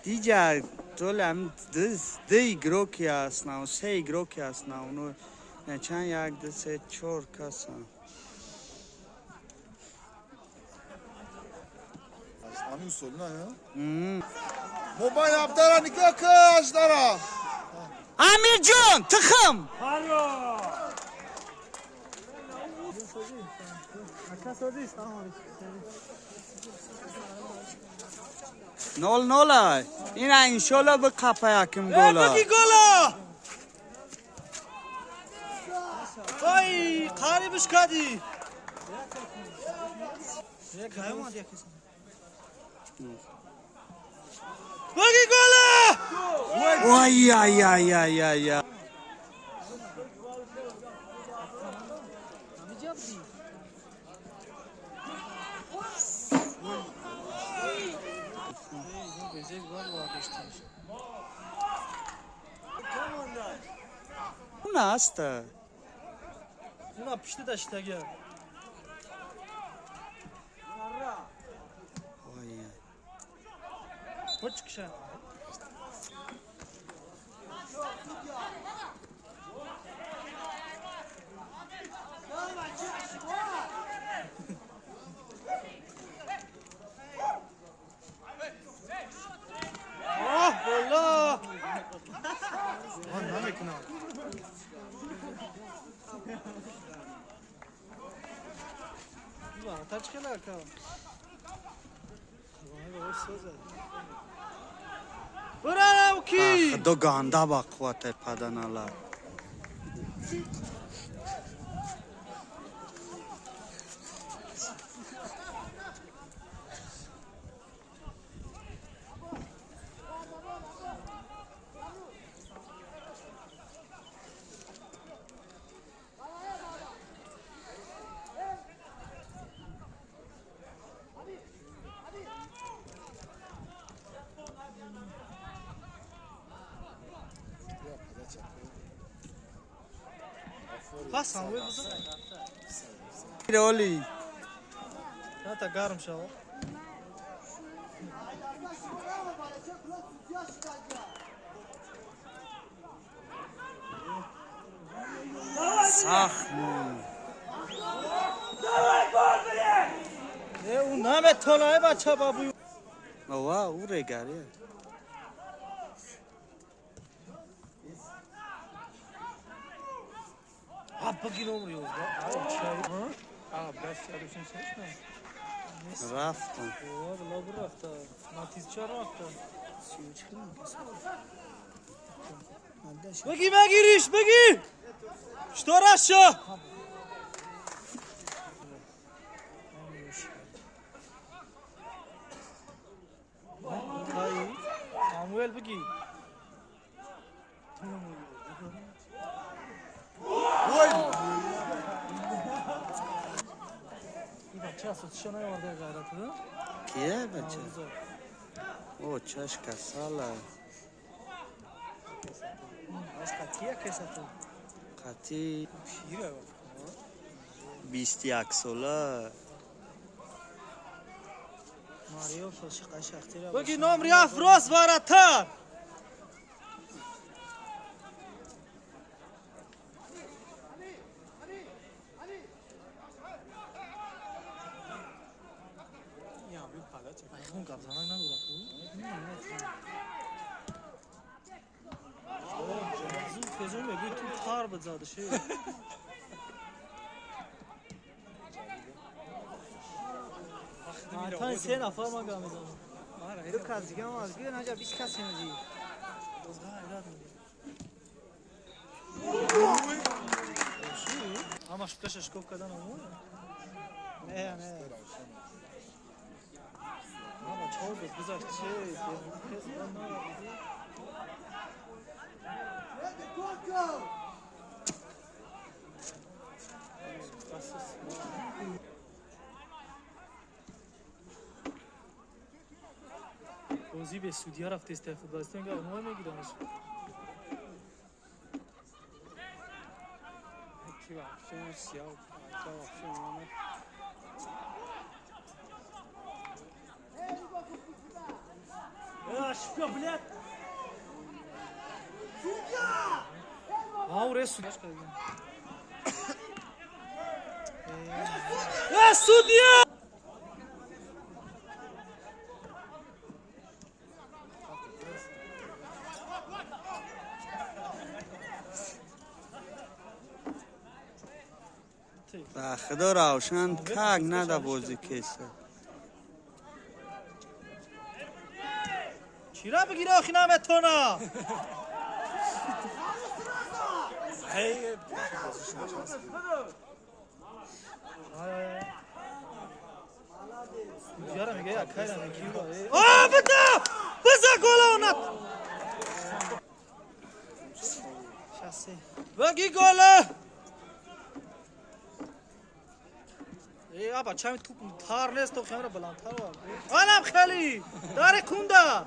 Диҷа толам ды игроки ҳастанд, се игроки ҳастанд. Оно чанд як, ду, се, чор касан. Ами усул на, я? Мобайл абдара нигоҳ кун, аждара. Амирҷон, тухм! Нол нол ай. Ина иншолло бикапа яким гола. Баги гола! Ой, қарибш кади. Баги гола! Ой ай ай ай ай ай. Уна аста. Уна пишти даштага. Ой. Почкша. Оҳ, боло. Ман намекунам. Худо ганда ба қувватай паданала. Оли. Ата гарм шава. Сахт. Э, у наметона, э, бача бабу. Ова, у регари. Рафтам. Беги, бегириш, беги! Что раша? Самуэл, беги. Кия бача? О, чашка сала. Қати 21 сола. Беги, номер Афрос, вратарь! زود میگوی تو تار بزاده شه. تا سه نفر ما گام میزنم. دو کس دیگه هم از بیرون آجا 20 کسی میزی. اما شکش شکوف کردن اون. نه نه. اما چهار بود گذاشت چه؟ بازی به سعودی رفت است فوتبالیستان که اونها میگیرنش. کی وحشی سیاه وحشی اومد. Что, блядь? Ауре судья. Судья! خدا روشن تگ نده بازی کیسه. چیرا بگیره آخی نمیتونه. یارم میگه یا کایرم میگه. آه بده بزن گل اونات. بگی گل. ای آبا چم توپ تار نیست تو خیمه بلندتر آنم خیلی داره کوندا.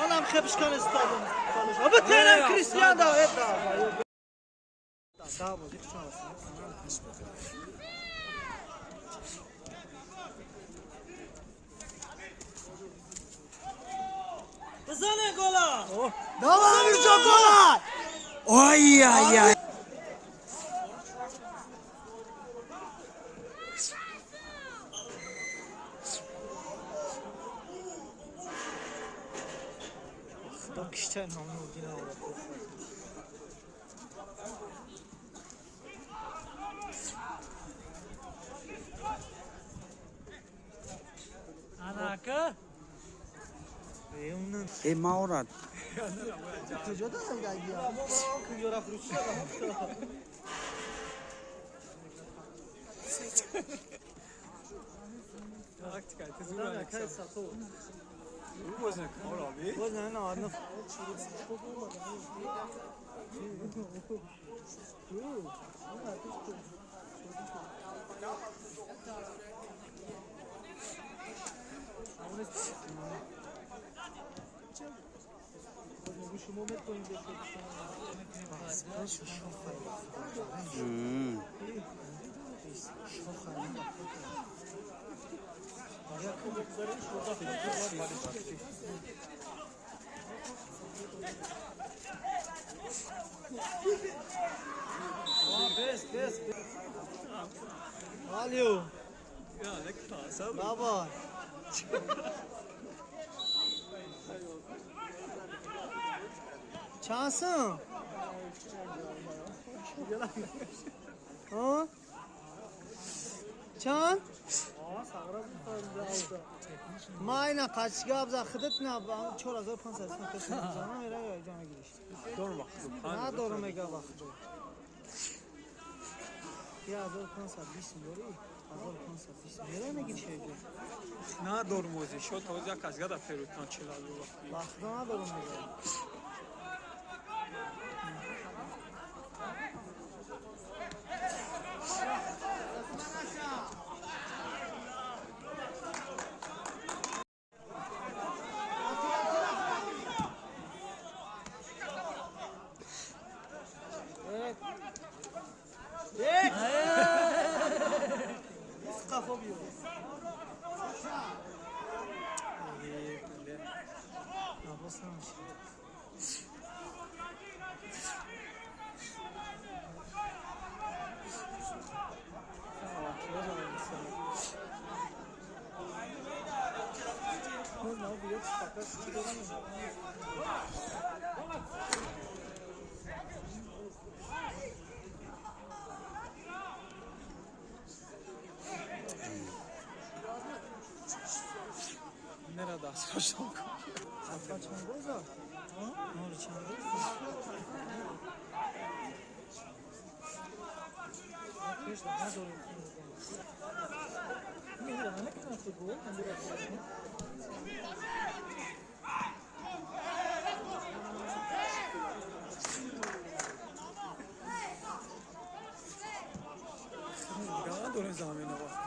آنم خبش کن استادم. آبا تنم کریستیان دا ایتا. بزنه گلا. داور جو گل. آی آی آی. خدا کشتن همون دینا آورد. آناکا ای ماورد. کجا دارم گاگیا؟ Valeu. Baba. Chansın. Ha? Çan? ما اینا قاچگاه ابزار خودت نه 4500 پیش می‌زنم میره جان گیریش. نه دارم میگه وقت. یا 1520 داری؟ 1520 میره میگی چه جو؟ نه دارم وزی شد تا یک از گدا فروتان 40 وقت. وقت ندارم میگه. Нера дастхошам кун. Чанд гол зад? Нури чанд гол зад? Пеш надорем. Мира намекунад футбол, ҳамбира. Нигоҳ надорем замина вақт.